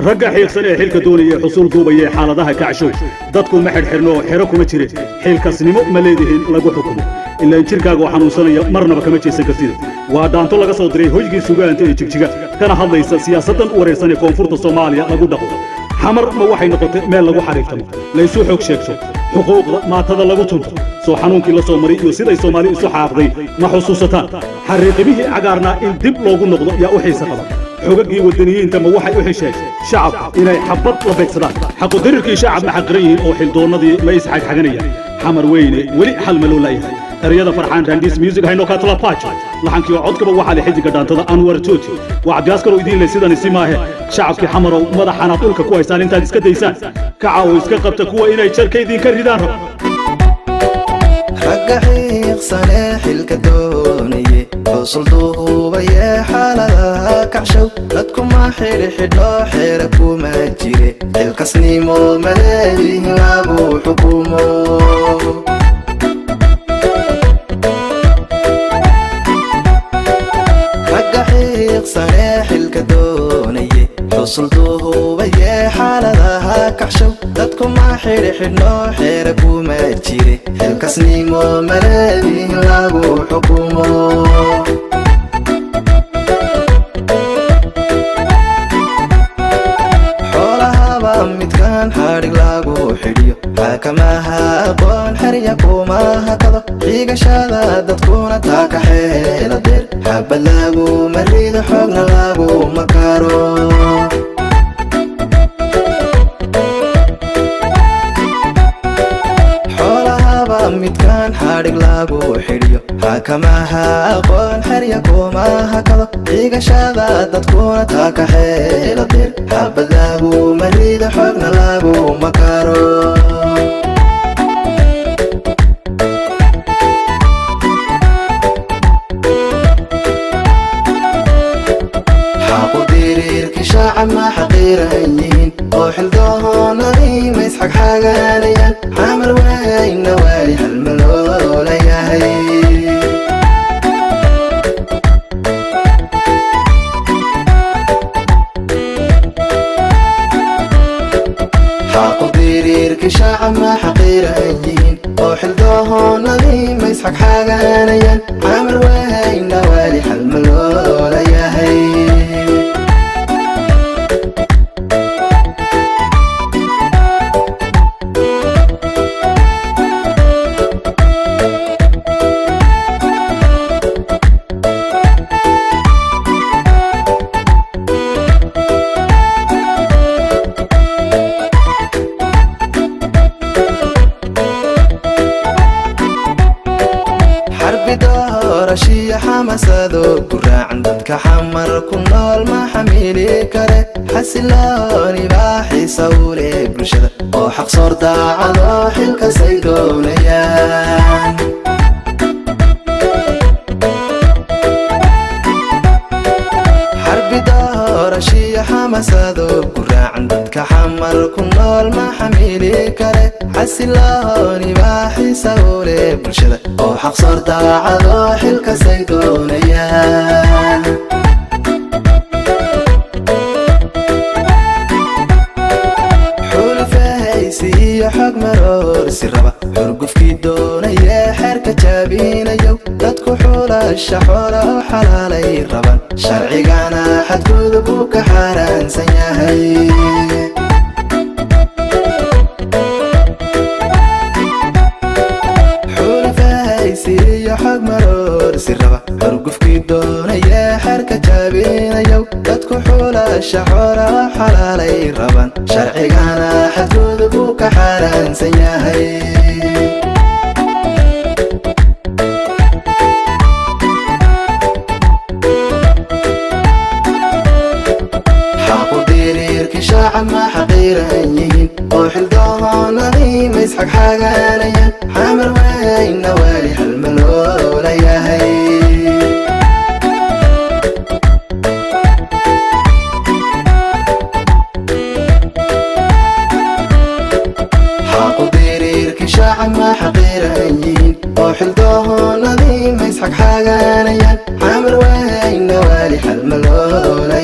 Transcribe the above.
Ragga xiiqsan ee xilka doonaya, xusul duubaya ee xaaladaha kacshow, dadku ma xidhxidhno oo xero kuma jire. Xilkasnimo ma leedihiin lagu xukumo? Ilaan jidhkaaga oo xanuunsanaya marnaba kama jeesan kartida. Waa dhaanto laga soo diray hoygii sugaanta ee Jigjiga, kana hadlaysa siyaasaddan wareersan ee koonfurta Soomaaliya lagu dhaqo. Xamar ma waxay noqotay meel lagu xariiftamo, laysu xoog sheegto, xuquuqda maatada lagu tunto? Soo xanuunkii la soo maray iyo siday Soomaali isu xaaqday ma xusuusataan? Xariiqimihii cagaarnaa in dib loogu noqdo yaa u xiise qaba? Xogaggii waddaniyiinta ma waxay u xisheen shacabka inay xabbad la beegsadaan? Xaqudirirkii shacab ma xaqiran yihiin oo xildoonnadii ma isxagxaganayaan? Xamar weyne, weli xal ma loo la'yahay? Ereyada Farxaan Randis, music Hayno Katlapaajo, laxankii oo codkaba waxaa leh xidiga dhaantada Anwar Tooti. Waa Cabdiaskaroo idiin leh: sidani si maahe. Shacabkii Xamarow, madaxanaad dhulka ku haysaan intaad iska daysaan, kaca oo iska qabta kuwa inay jarka idinka ridaan rabo. Ragga xiiqsanee xilka doonaye, xusul duubaye, xaaladaha kacshow, dadku ma xidhxidho, xeera kuma jire. Xilkasnimo maleedihin lagu xukumo? Ragga xiiqsanee xilka doonaye, xusul duubaye, xaaladaha kacshow, dadku ma xidhxidhno, xeera kuma jire. Xilkasnimo maleedihin lagu xukumo? Xoolahaba midkan xadhig lagu xidhiyo, xakamaha aqoon, xerya kuma hakado, xigashada dadkuna taa ka xeela deer. Xabad laguma rido, xoogna laguma karo. Xoolahaba midkan xadhig lagu xidhiyo, xakamaha aqoon, xerya kuma hakado, xigashada dadkuna taa ka xeela deer. Xabad laguma rido, xoogna laguma karo. Xaqu diriirki shacab ma xaqiiran yihiin oo xildoonadii ma isxagxaganayaan? Xamar wayna wali halma loola yahay? Xaqu diriirki shacab ma xaqiiran yihiin oo xildoonadii ma isxagxaganayaan? Xamar wayna wali halma loola yahay? Xarbi doorashiyo xamasado guraacan, dadka Xamar ku nool ma xamili kare. Xasilooni baa xiisa u leh bulshada oo xaqsoor daacado xilkasay doonayaan. Xarbi doorashiyo xamasado guraacan, dadka Xamar ku nool ma xamili kare. Xasilooni baa xiisa u leh bulshada oo xaqsoor daacado xilkasay doonayaan. Xulufahaysi iyo xog maroorsi raba, xurgufkii doonayee xeerka jaabinayow, dadku xulasha xoola oo xalaalay raban, sharcigana xadgudub uu ka xaaraansan yahay. Xulufahaysi iyo xog maroorsi raba, xurgufkii doonayee xeerka jaabinayow, dadku xulasha xoola oo xalaalay raban, sharcigana xadgudub uu ka xaaraansan yahay. Xaqu diriirki shacab ma xaqiiran yihiin oo xildoonadii ma isxagxaganayaan? Xamar wayna wali halma loola yahay? Xaqu diriirki shacab ma xaqiiran yihiin oo xildoonadii ma isxagxaganayaan? Xamar wayna wali halma loola